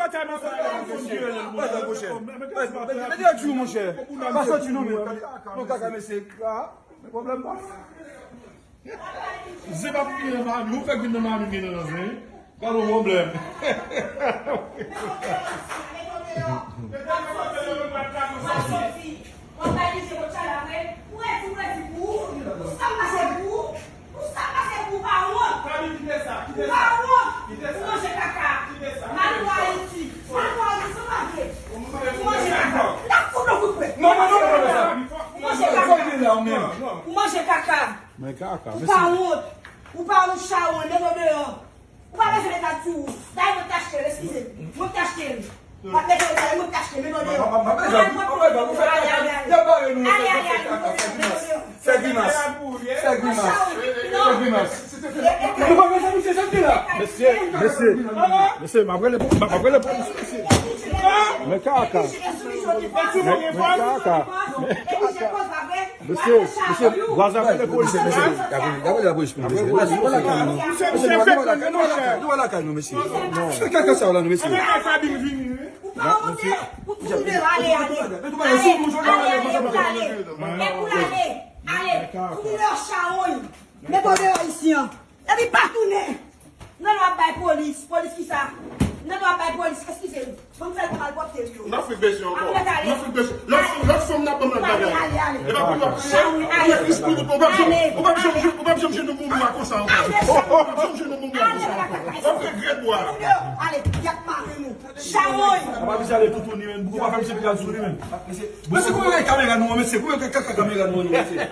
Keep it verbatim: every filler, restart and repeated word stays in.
batay nan sa la. Mete yon tchou, monchè. Pa soti non, men. Non, kaka, mesye. Men pwoblèm pa. Zen pa pou vin nan mami, ou fèk vin nan mami, gen nan zen. Gade yon pwoblèm. W ap bay misye kot chalè apre, ou redi, ou redi pou ou, pou sa m pase pou ou, pou sa m pase pou ou, ou pa wont. Ou pa wont. Ou manje kaka. Mal pou Ayiti. Mal pou Ayiti, san pase. Ou manje kaka. N ap fout nou kout pwen. Non, non, non, non, non, non. Ou manje kaka. Ou manje kaka. Men kaka, ou pa wont. Ou pa wont, chawony, mete w deyò. Ou pa bezwen met la sou ou. Dayè, mwen k te achte l, eskize m. Mwen k te achte l. Pa bezwen met la, mwen k te achte l, mete w deyò. Mwen bezwen, mwen bezwen, ou fè kaka. Y ap bare nou, fè kaka, fè grimas. Fè grimas. Fè grimas. Fè grimas. Nou pa bezwen misye soti la. Mesye, mesye, mesye, m ap rele pou, m ap rele polis, mesye. Men kaka. Men, men kaka. Men kaka. Mesye, mesye, vwazen ap rele polis. Mesye, mesye, y ap rele, y ap rele lapolis pou nou, mesye. Mesye, nou pa lakay nou, mesye. Fè kaka sa yo la, nou, mesye. Ou pa wont, ou tounen, ale, ale. Ale, ale, ale, ale. E pou l ale, ale. Tounen deyò, chawony. Mete w deyò isi an. Epi pa tounen. Nan lwa ap bay polis, polis kisa? Nan lwa ap bay polis, eskize m. Ban m fè l pou malpwòpte l yo. N ap fout bese ankò. N ap fout bese. Lòt fanm, lòt fanm n ap ban m lòt bagay. E pa pou nou ap peye. Ou p ap janm, ou p ap janm jwenn yon bonbon a konsa ankò. Ou p ap janm jwenn yon bonbon a konsa ankò. W ap regrèt bwa. Ale, y ap mare nou. Chawony. Ou pa vin ale toutouni, men. Ou pa fè misye pral sou li, men. Mesye, koupe kamera nou an, mesye. Koupe kamera nou an, mesye.